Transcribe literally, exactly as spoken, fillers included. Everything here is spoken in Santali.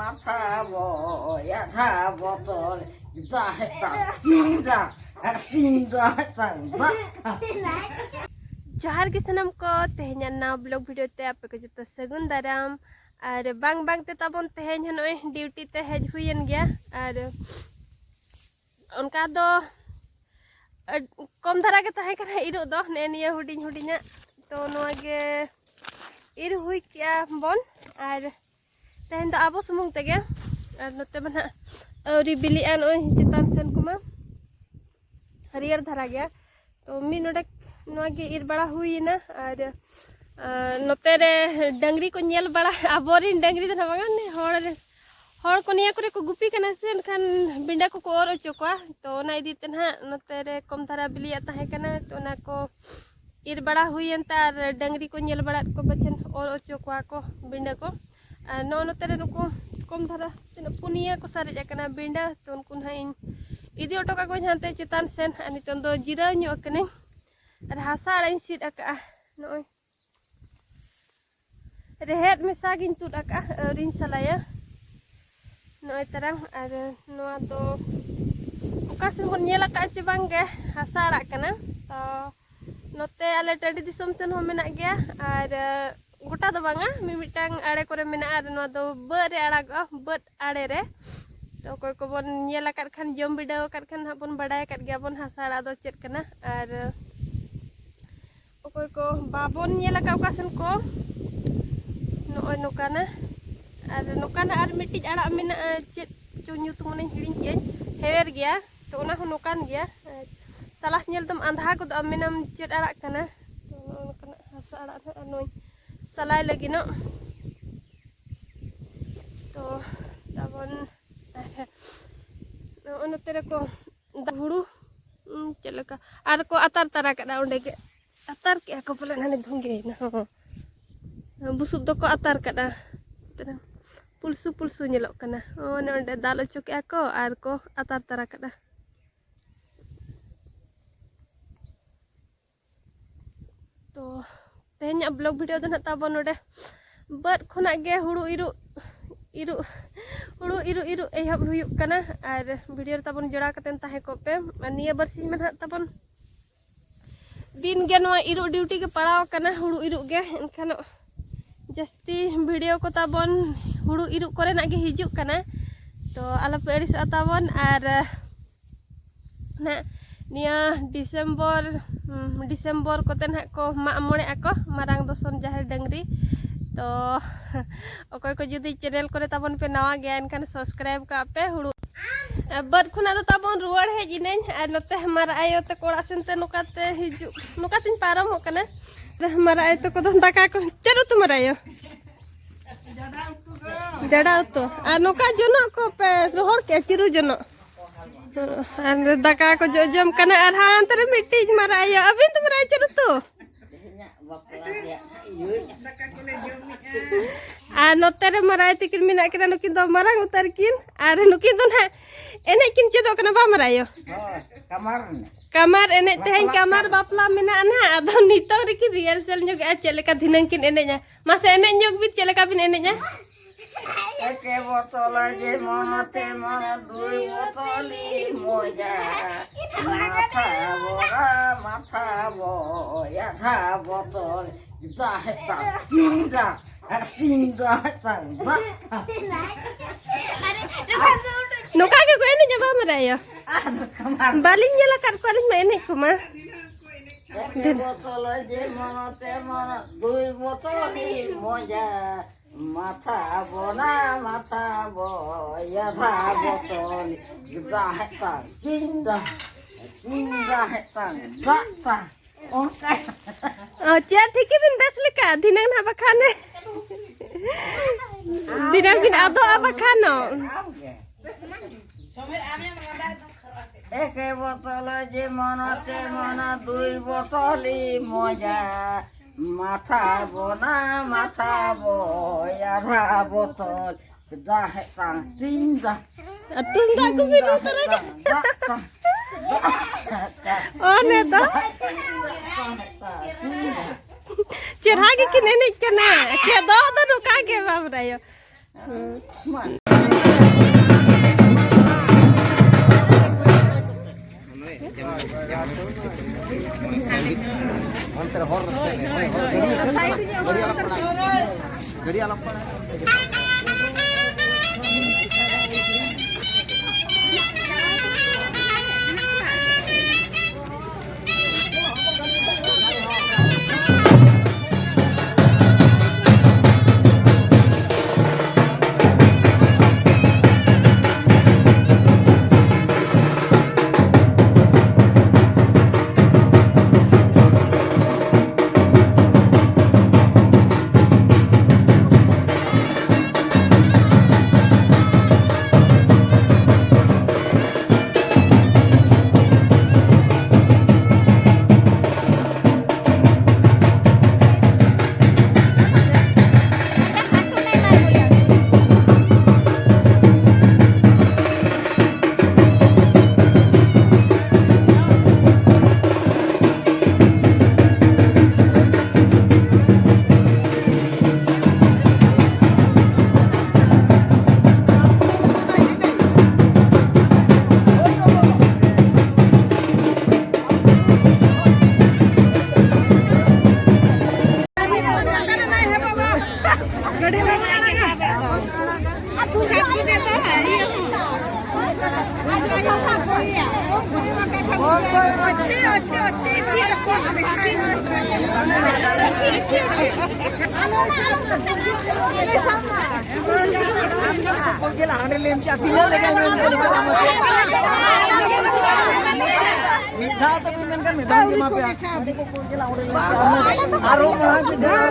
ᱟᱴᱷᱟ ᱵᱚ, ᱟᱴᱷᱟ ᱵᱚᱛᱚᱨ, ᱫᱟᱜ ᱦᱮᱡ ᱛᱟᱢ, ᱛᱤᱧ ᱫᱟᱜ, ᱟᱨ ᱛᱤᱧ ᱫᱟᱜ ᱦᱮᱡ ᱛᱟᱢ, ᱫᱟᱜ᱾ ᱡᱚᱦᱟᱨ ᱜᱮ ᱥᱟᱱᱟᱢ ᱠᱚ, ᱛᱮᱦᱮᱧᱟᱜ ᱱᱟᱣᱟ vlog video ᱛᱮ ᱟᱯᱮ ᱠᱚ ᱡᱚᱛᱚ ᱥᱟᱹᱜᱩᱱ ᱫᱟᱨᱟᱢ᱾ ᱟᱨ ᱵᱟᱝ ᱵᱟᱝ ᱛᱮ ᱛᱟᱵᱚᱱ ᱛᱮᱦᱮᱧ ᱦᱚᱸ ᱱᱚᱜᱼᱚᱭ duty ᱛᱮ ᱦᱮᱡ ᱦᱩᱭᱮᱱ ᱜᱮᱭᱟ᱾ ᱟᱨ ᱚᱱᱠᱟ ᱫᱚ, ᱟᱹᱰ-, ᱠᱚᱢ ᱫᱷᱟᱨᱟ ᱜᱮ ᱛᱟᱦᱮᱸ ᱠᱟᱱᱟ ᱤᱨᱚᱜ ᱫᱚ, ᱱᱮᱜᱼᱮ ᱱᱤᱭᱟᱹ ᱦᱩᱰᱤᱧ ᱦᱩᱰᱤᱧᱟᱜ᱾ ᱛᱚ ᱱᱚᱣᱟ ᱜᱮ ᱤᱨ ᱦᱩᱭ ᱠᱮᱜᱼᱟ ᱵᱚᱱ᱾ ᱟᱨ ᱛᱮᱦᱮᱧ ᱫᱚ ᱟᱵᱚ ᱥᱩᱢᱩᱝ ᱛᱮᱜᱮ᱾ ᱟᱨ ᱱᱚᱛᱮ ᱢᱟ ᱱᱟᱦᱟᱜ ᱟᱹᱣᱨᱤ ᱵᱤᱞᱤᱜᱼᱟ, ᱱᱚᱜᱼᱚᱭ ᱪᱮᱛᱟᱱ ᱥᱮᱱ ᱠᱚᱢᱟ ᱦᱟᱹᱨᱭᱟᱹᱲ ᱫᱷᱟᱨᱟ ᱜᱮᱭᱟ᱾ ᱛᱚ ᱢᱤᱫ ᱱᱚᱰᱮᱠ ᱱᱚᱣᱟ ᱜᱮ ᱤᱨ ᱵᱟᱲᱟ ᱦᱩᱭᱮᱱᱟ᱾ ᱟᱨ, ᱟᱨ ᱱᱚᱛᱮ ᱨᱮ ᱰᱟᱹᱝᱨᱤ ᱠᱚ ᱧᱮᱞ ᱵᱟᱲᱟ, ᱟᱵᱚᱨᱮᱱ ᱰᱟᱹᱝᱨᱤ ᱫᱚ ᱱᱟᱦᱟᱜ ᱵᱟᱝᱟ, ᱱᱮ ᱦᱚᱲ ᱨᱮ, ᱦᱚᱲ ᱠᱚ ᱱᱤᱭᱟᱹ ᱠᱚᱨᱮ ᱠᱚ ᱜᱩᱯᱤ ᱠᱟᱱᱟ ᱥᱮ, ᱮᱱᱠᱷᱟᱱ ᱵᱤᱸᱰᱟᱹ ᱠᱚᱠᱚ ᱚᱨ ᱚᱪᱚ ᱠᱚᱣᱟ᱾ ᱛᱚ ᱚᱱᱟ ᱤᱫᱤ ᱛᱮ ᱱᱟᱦᱟᱜ ᱱᱚᱛᱮ ᱨᱮ ᱠᱚᱢ ᱫᱷᱟᱨᱟ ᱵᱤᱞᱤᱭᱟᱜ ᱛᱟᱦᱮᱸ ᱠᱟᱱᱟ, ᱛᱚ ᱚᱱᱟ ᱠᱚ ᱤᱨ ᱵᱟᱲᱟ ᱦᱩᱭᱮᱱ ᱛᱮ ᱟᱨ ᱰᱟᱹᱝᱨᱤ ᱠᱚ ᱧᱮᱞ ᱵᱟᱲᱟᱭᱮᱫ ᱠᱚ ᱯᱟᱪᱷᱮᱱ ᱚᱨ ᱚᱪᱚ ᱠᱚᱣᱟ ᱠᱚ ᱵᱤᱸᱰᱟᱹ ᱠᱚ᱾ ᱟᱨ ᱱᱚᱜᱼᱚ ᱱᱚᱛᱮ ᱨᱮ ᱱᱩᱠᱩ ᱠᱚᱢ ᱫᱷᱟᱨᱟ ᱛᱤᱱᱟᱹᱜ ᱯᱩᱱᱭᱟᱹ ᱠᱚ ᱥᱟᱨᱮᱡ ᱟᱠᱟᱱᱟ ᱵᱤᱸᱰᱟᱹ, ᱛᱚ ᱩᱱᱠᱩ ᱱᱟᱦᱟᱜ ᱤᱧ ᱤᱫᱤ ᱦᱚᱴᱚ ᱠᱟᱠᱚᱣᱟᱹᱧ ᱦᱟᱱᱛᱮ ᱪᱮᱛᱟᱱ ᱥᱮᱱ᱾ ᱟᱨ ᱱᱤᱛᱚᱝ ᱫᱚ ᱡᱤᱨᱟᱹᱣ ᱧᱚᱜ ᱟᱠᱟᱱᱟᱹᱧ᱾ ᱟᱨ ᱦᱟᱥᱟ ᱟᱲᱟᱜ ᱤᱧ ᱥᱤᱫ ᱟᱠᱟᱜᱼᱟ, ᱱᱚᱜᱼᱚᱭ ᱨᱮᱦᱮᱫ ᱢᱮᱥᱟ ᱜᱤᱧ ᱛᱩᱫ ᱟᱠᱟᱜᱼᱟ, ᱟᱹᱣᱨᱤᱧ ᱥᱟᱞᱟᱭᱟ᱾ ᱱᱚᱜᱼᱚᱭ ᱛᱟᱨᱟᱝ, ᱟᱨ ᱱᱚᱣᱟ ᱫᱚ ᱚᱠᱟ ᱥᱮᱱ ᱵᱚᱱ ᱧᱮᱞ ᱟᱠᱟᱫ ᱪᱮ ᱵᱟᱝ ᱜᱮ, ᱦᱟᱥᱟ ᱟᱲᱟᱜ ᱠᱟᱱᱟ᱾ ᱛᱚ ᱱᱚᱛᱮ ᱟᱞᱮ ᱴᱟᱺᱰᱤ ᱫᱤᱥᱚᱢ ᱥᱮᱱ ᱦᱚᱸ ᱢᱮᱱᱟᱜ ᱜᱮᱭᱟ, ᱟᱨ ᱜᱚᱴᱟ ᱫᱚ ᱵᱟᱝᱟ, ᱢᱤᱢᱤᱫᱴᱟᱝ ᱟᱲᱮ ᱠᱚᱨᱮ ᱢᱮᱱᱟᱜᱼᱟ᱾ ᱟᱨ ᱱᱚᱣᱟ ᱫᱚ ᱵᱟᱹᱫᱽ ᱨᱮ ᱟᱲᱟᱜᱚᱜᱼᱟ, ᱵᱟᱹᱫᱽ ᱟᱲᱮ ᱨᱮ᱾ ᱛᱚ ᱚᱠᱚᱭ ᱠᱚᱵᱚᱱ ᱧᱮᱞ ᱟᱠᱟᱫ ᱠᱷᱟᱱ, ᱡᱚᱢ ᱵᱤᱰᱟᱹᱣ ᱟᱠᱟᱫ ᱠᱷᱟᱱ ᱦᱟᱸᱜ ᱵᱚᱱ ᱵᱟᱰᱟᱭ ᱟᱠᱟᱫ ᱜᱮᱭᱟ ᱵᱚᱱ ᱦᱟᱥᱟ ᱟᱲᱟᱜ ᱫᱚ ᱪᱮᱫ ᱠᱟᱱᱟ᱾ ᱟᱨ ᱚᱠᱚᱭ ᱠᱚ ᱵᱟᱵᱚᱱ ᱧᱮᱞ ᱟᱠᱟᱫ ᱚᱠᱟ ᱥᱮᱱ ᱠᱚ, ᱱᱚᱜᱼᱚᱭ ᱱᱚᱝᱠᱟᱱᱟ᱾ ᱟᱨ ᱱᱚᱝᱠᱟᱱᱟᱜ ᱟᱨ ᱢᱤᱫᱴᱤᱡ ᱟᱲᱟᱜ ᱢᱮᱱᱟᱜᱼᱟ, ᱪᱮᱫ ᱪᱚ ᱧᱩᱛᱩᱢ ᱚᱱᱟᱧ ᱦᱤᱲᱤᱧ ᱠᱮᱜᱼᱟᱹᱧ, ᱦᱮᱣᱮᱨ ᱜᱮᱭᱟ᱾ ᱛᱚ ᱚᱱᱟ ᱦᱚᱸ ᱱᱚᱝᱠᱟᱱ ᱜᱮᱭᱟ᱾ ᱟᱨ ᱥᱟᱞᱟᱥ ᱧᱮᱞ ᱛᱮᱢ ᱟᱸᱫᱷᱟ ᱜᱚᱫᱚᱜᱼᱟ, ᱢᱮᱱᱟᱢ ᱪᱮᱫ ᱟᱲᱟᱜ ᱠᱟᱱᱟ᱾ ᱛᱚ ᱱᱚᱜᱼᱚ ᱱᱚᱝᱠᱟᱱᱟᱜ ᱦᱟᱥᱟ ᱟᱲᱟᱜ ᱱᱟᱦᱟᱜ ᱟᱨ ᱱᱚᱣᱟᱧ ᱥᱟᱞᱟᱭ ᱞᱟᱹᱜᱤᱫᱚᱜ᱾ ᱛᱚ ᱛᱟᱵᱚᱱ ᱟᱨ ᱱᱚᱜᱼᱚ ᱱᱚᱛᱮ ᱨᱮᱠᱚ ᱫᱟ-, ᱦᱩᱲᱩ, ᱩᱸ, ᱪᱮᱫ ᱞᱮᱠᱟ ᱟᱨ ᱠᱚ ᱟᱛᱟᱨ ᱛᱟᱨᱟ ᱠᱟᱫᱟ ᱚᱸᱰᱮ ᱜᱮ᱾ ᱟᱛᱟᱨ ᱠᱮᱜᱼᱟ ᱠᱚ ᱯᱟᱞᱮ, ᱦᱟᱱᱮ ᱫᱷᱩᱝᱜᱮᱭᱮᱱᱟ᱾ ᱦᱚᱸ, ᱵᱩᱥᱩᱵ ᱫᱚᱠᱚ ᱟᱛᱟᱨ ᱠᱟᱫᱟ᱾ ᱯᱩᱞᱥᱩ ᱯᱩᱞᱥᱩ ᱧᱮᱞᱚᱜ ᱠᱟᱱᱟ᱾ ᱚᱱᱮ ᱚᱸᱰᱮ ᱫᱟᱞ ᱚᱪᱚ ᱠᱮᱜᱼᱟ ᱠᱚ ᱟᱨ ᱠᱚ ᱟᱛᱟᱨ ᱛᱟᱨᱟ ᱠᱟᱫᱟ᱾ ᱛᱚ ᱛᱮᱦᱮᱧᱟᱜ vlog video ᱫᱚ ᱱᱟᱦᱟᱜ ᱛᱟᱵᱚᱱ ᱱᱚᱰᱮ ᱵᱟᱹᱫᱽ ᱠᱷᱚᱱᱟᱜ ᱜᱮ ᱦᱩᱲᱩ ᱤᱨᱚᱜ, ᱤᱨᱚᱜ, ᱦᱩᱲᱩ ᱤᱨᱚᱜ ᱤᱨᱚᱜ ᱮᱦᱚᱵ ᱦᱩᱭᱩᱜ ᱠᱟᱱᱟ᱾ ᱟᱨ ᱵᱷᱤᱰᱤᱭᱳ ᱨᱮ ᱛᱟᱵᱚᱱ ᱡᱚᱲᱟᱣ ᱠᱟᱛᱮᱱ ᱛᱟᱦᱮᱸ ᱠᱚᱜ ᱯᱮ᱾ ᱟᱨ ᱱᱤᱭᱟᱹ ᱵᱟᱨᱥᱤᱧ ᱢᱟ ᱱᱟᱦᱟᱜ ᱛᱟᱵᱚᱱ ᱫᱤᱱ ᱜᱮ ᱱᱚᱣᱟ ᱤᱨᱚᱜ ᱰᱤᱭᱩᱴᱤ ᱜᱮ ᱯᱟᱲᱟᱣ ᱟᱠᱟᱱᱟ, ᱦᱩᱲᱩ ᱤᱨᱚᱜ ᱜᱮ᱾ ᱮᱱᱠᱷᱟᱱ ᱡᱟᱹᱥᱛᱤ ᱵᱷᱤᱰᱤᱭᱳ ᱠᱚ ᱛᱟᱵᱚᱱ ᱦᱩᱲᱩ ᱤᱨᱚᱜ ᱠᱚᱨᱮᱱᱟᱜ ᱜᱮ ᱦᱤᱡᱩᱜ ᱠᱟᱱᱟ, ᱛᱚ ᱟᱞᱚᱯᱮ ᱟᱹᱲᱤᱥᱚᱜᱼᱟ ᱛᱟᱵᱚᱱ᱾ ᱟᱨ ᱱᱟᱦᱟᱜ ᱱᱤᱭᱟᱹ ᱰᱤᱥᱮᱢᱵᱚᱨ, ᱦᱩᱸ, ᱰᱤᱥᱮᱢᱵᱚᱨ ᱠᱚᱛᱮ ᱱᱟᱦᱟᱜ ᱠᱚ ᱢᱟᱜ ᱢᱚᱬᱮᱜ ᱟᱠᱚ ᱢᱟᱨᱟᱝ ᱫᱚᱥᱚᱱ ᱡᱟᱦᱮᱨ ᱰᱟᱹᱝᱨᱤ᱾ ᱛᱚ ᱚᱠᱚᱭ ᱠᱚ ᱡᱩᱫᱤ ᱪᱮᱱᱮᱞ ᱠᱚᱨᱮ ᱛᱟᱵᱚᱱ ᱯᱮ ᱱᱟᱣᱟ ᱜᱮᱭᱟ, ᱮᱱᱠᱷᱟᱱ ᱥᱟᱵᱥᱠᱨᱟᱭᱤᱵ ᱠᱟᱜ ᱯᱮ᱾ ᱦᱩᱲᱩ ᱵᱟᱹᱫᱽ ᱠᱷᱚᱱᱟᱜ ᱫᱚ ᱛᱟᱵᱚᱱ ᱨᱩᱣᱟᱹᱲ ᱦᱮᱡ ᱤᱱᱟᱹᱧ, ᱟᱨ ᱱᱚᱛᱮ ᱢᱟᱨᱟᱜ ᱟᱭᱳ ᱛᱟᱠᱚ ᱚᱲᱟᱜ ᱥᱮᱱ ᱛᱮ ᱱᱚᱝᱠᱟᱛᱮ ᱦᱤᱡᱩᱜ, ᱱᱚᱝᱠᱟᱛᱤᱧ ᱯᱟᱨᱚᱢᱚᱜ ᱠᱟᱱᱟ᱾ ᱢᱟᱨᱟᱜ ᱟᱭᱳ ᱛᱟᱠᱚ ᱫᱚ ᱫᱟᱠᱟ ᱠᱚ, ᱪᱮᱫ ᱩᱛᱩ ᱢᱟᱨᱟᱜ ᱟᱭᱳ? ᱡᱟᱰᱟ ᱩᱛᱩ᱾ ᱟᱨ ᱱᱚᱝᱠᱟ ᱡᱚᱱᱚᱜ ᱠᱚ ᱯᱮ ᱨᱚᱦᱚᱲ ᱠᱮᱜᱼᱟ, ᱪᱤᱨᱩ ᱡᱚᱱᱚᱜ? ᱟᱨ ᱫᱟᱠᱟ ᱠᱚ ᱡᱚ ᱡᱚᱢ ᱠᱟᱱᱟ᱾ ᱟᱨ ᱦᱟᱱᱛᱮ ᱨᱮ ᱢᱤᱫᱴᱤᱡ ᱢᱟᱨᱟᱜ ᱟᱭᱳ, ᱟᱹᱵᱤᱱ ᱫᱚ ᱢᱟᱨᱟᱜ ᱟᱭᱳ ᱪᱮᱫ ᱩᱛᱩ? ᱟᱨ ᱱᱚᱛᱮ ᱨᱮ ᱢᱟᱨᱟᱜ ᱟᱭᱳ ᱛᱤᱠᱤᱱ ᱢᱮᱱᱟᱜ ᱠᱤᱱᱟ, ᱱᱩᱠᱤᱱ ᱫᱚ ᱢᱟᱨᱟᱝ ᱩᱛᱟᱹᱨ ᱠᱤᱱ᱾ ᱟᱨ ᱱᱩᱠᱤᱱ ᱫᱚ ᱱᱟᱦᱟᱜ ᱮᱱᱮᱡ ᱠᱤᱱ ᱪᱮᱫᱚᱜ ᱠᱟᱱᱟ, ᱵᱟ ᱢᱟᱨᱟᱜ ᱟᱭᱳ? ᱦᱳᱭ, ᱠᱟᱢᱟᱨ ᱮᱱᱮᱡ᱾ ᱠᱟᱢᱟᱨ ᱮᱱᱮᱡ ᱛᱮᱦᱮᱧ ᱵᱟᱯᱞᱟ ᱠᱟᱢᱟᱨ ᱠᱟᱱᱟ᱾ ᱵᱟᱯᱞᱟ ᱢᱮᱱᱟᱜᱼᱟ ᱱᱟᱦᱟᱜ, ᱟᱫᱚ ᱱᱤᱛᱚᱜ ᱨᱮᱠᱤᱱ ᱨᱤᱦᱟᱨᱥᱮᱞ ᱧᱚᱜᱮᱜᱼᱟ ᱪᱮᱫ ᱞᱮᱠᱟ ᱫᱷᱤᱱᱟᱹᱝ ᱠᱤᱱ ᱮᱱᱮᱡᱼᱟ᱾ ᱢᱟᱥᱮ ᱮᱱᱮᱡ ᱧᱚᱜ ᱵᱤᱱ, ᱪᱮᱫ ᱞᱮᱠᱟ ᱵᱤᱱ ᱮᱱᱮᱡᱼᱟ? ᱮᱠᱮ ᱵᱚᱛᱚᱞ ᱡᱮᱢᱚᱱ ᱛᱮᱢᱚᱱ ᱫᱩᱭ ᱵᱚᱛᱚᱞᱤ ᱢᱚᱡᱟ᱾ ᱢᱟᱛᱷᱟ ᱵᱚᱲᱟ ᱢᱟᱛᱷᱟ ᱵᱚᱭᱟ ᱫᱷᱟ ᱵᱚᱛᱚᱞ ᱫᱟ ᱦᱮᱛᱟ ᱛᱤᱧ ᱫᱟ ᱟᱨ ᱛᱤᱧ ᱫᱟ ᱦᱮᱛᱟ ᱫᱟ᱾ ᱱᱚᱝᱠᱟ ᱜᱮᱠᱚ ᱮᱱᱮᱡᱼᱟ, ᱵᱟᱢ ᱵᱟᱲᱟᱭᱟ? ᱟᱫᱚ ᱠᱟᱢᱟᱨ ᱵᱟᱹᱞᱤᱧ ᱧᱮᱞ ᱟᱠᱟᱫ ᱠᱚᱣᱟ ᱟᱹᱞᱤᱧ ᱢᱟ ᱮᱱᱮᱡ ᱠᱚᱢᱟ᱾ ᱮᱠᱮ ᱵᱚᱛᱚᱞ ᱡᱮᱢᱚᱱ ᱛᱮᱢᱚᱱ ᱫᱩᱭ ᱵᱚᱛᱚᱞᱤ ᱢᱚᱡᱟ᱾ ᱢᱟᱛᱷᱟ ᱵᱚᱱᱟ ᱢᱟᱛᱷᱟ ᱵᱚᱭᱟ ᱫᱷᱟ ᱵᱚᱛᱚᱞᱤ ᱫᱟ ᱦᱮᱛᱟ ᱛᱤᱧ ᱫᱟ ᱛᱤᱧ ᱫᱟ ᱦᱮᱛᱟ ᱫᱟ ᱛᱟ᱾ ᱚᱱᱠᱟ᱾ ᱚ, ᱪᱮᱫ ᱴᱷᱤᱠ ᱜᱮᱵᱤᱱ ᱵᱮᱥ ᱞᱮᱠᱟ, ᱫᱷᱤᱱᱟᱹᱝ ᱱᱟᱦᱟᱜ ᱵᱟᱠᱷᱟᱱ᱾ ᱫᱷᱤᱱᱟᱹᱝ ᱵᱤᱱ ᱟᱫᱚᱜᱼᱟ ᱵᱟᱠᱷᱟᱱ᱾ ᱮᱠᱮ ᱵᱚᱛᱚᱞ ᱡᱮᱢᱚᱱ ᱛᱮᱢᱚᱱ ᱫᱩᱭ ᱵᱚᱛᱚᱞᱤ ᱢᱚᱡᱟ᱾ ᱢᱟᱛᱷᱟ ᱵᱚᱱᱟ ᱢᱟᱛᱷᱟ ᱵᱚᱭᱟ ᱫᱷᱟ ᱵᱚᱛᱚᱞ ᱫᱟ ᱦᱮᱛᱟᱝ ᱛᱤᱧ ᱫᱟ᱾ ᱟᱨ ᱛᱩᱢᱫᱟᱜ ᱠᱚ ᱵᱤᱱ ᱨᱩ ᱛᱚᱨᱟ ᱠᱮᱫᱟ᱾ ᱫᱟᱜ ᱛᱟᱝ᱾ ᱚᱱᱮ ᱫᱚ᱾ ᱪᱮᱨᱦᱟ ᱜᱮᱠᱤᱱ ᱮᱱᱮᱡ ᱠᱟᱱᱟ᱾ ᱪᱮᱫᱚᱜ ᱫᱚ ᱱᱚᱝᱠᱟ ᱜᱮ, ᱵᱟᱵᱨᱟᱭᱳ᱾ ᱚᱱᱛᱮ ᱨᱮ ᱦᱚᱲ ᱨᱟᱥᱛᱟ ᱨᱮ, ᱦᱚᱭ, ᱦᱚᱲ ᱜᱟᱹᱰᱤ ᱥᱮᱱ, ᱜᱟᱹᱰᱤ ᱟᱞᱚ ᱯᱟᱲᱟᱜ, ᱜᱟᱹᱰᱤ ᱟᱞᱚ ᱯᱟᱲᱟᱜ᱾ ᱢᱤᱫ ᱫᱷᱟᱣ ᱛᱮ ᱵᱤᱱ ᱢᱮᱱᱠᱷᱟᱱ ᱢᱤᱫ ᱫᱷᱟᱣ ᱜᱮ ᱮᱢᱟ ᱯᱮᱭᱟ᱾ ᱟᱨᱚ ᱢᱟᱲᱟᱝ ᱠᱚ ᱡᱟᱦᱟᱸ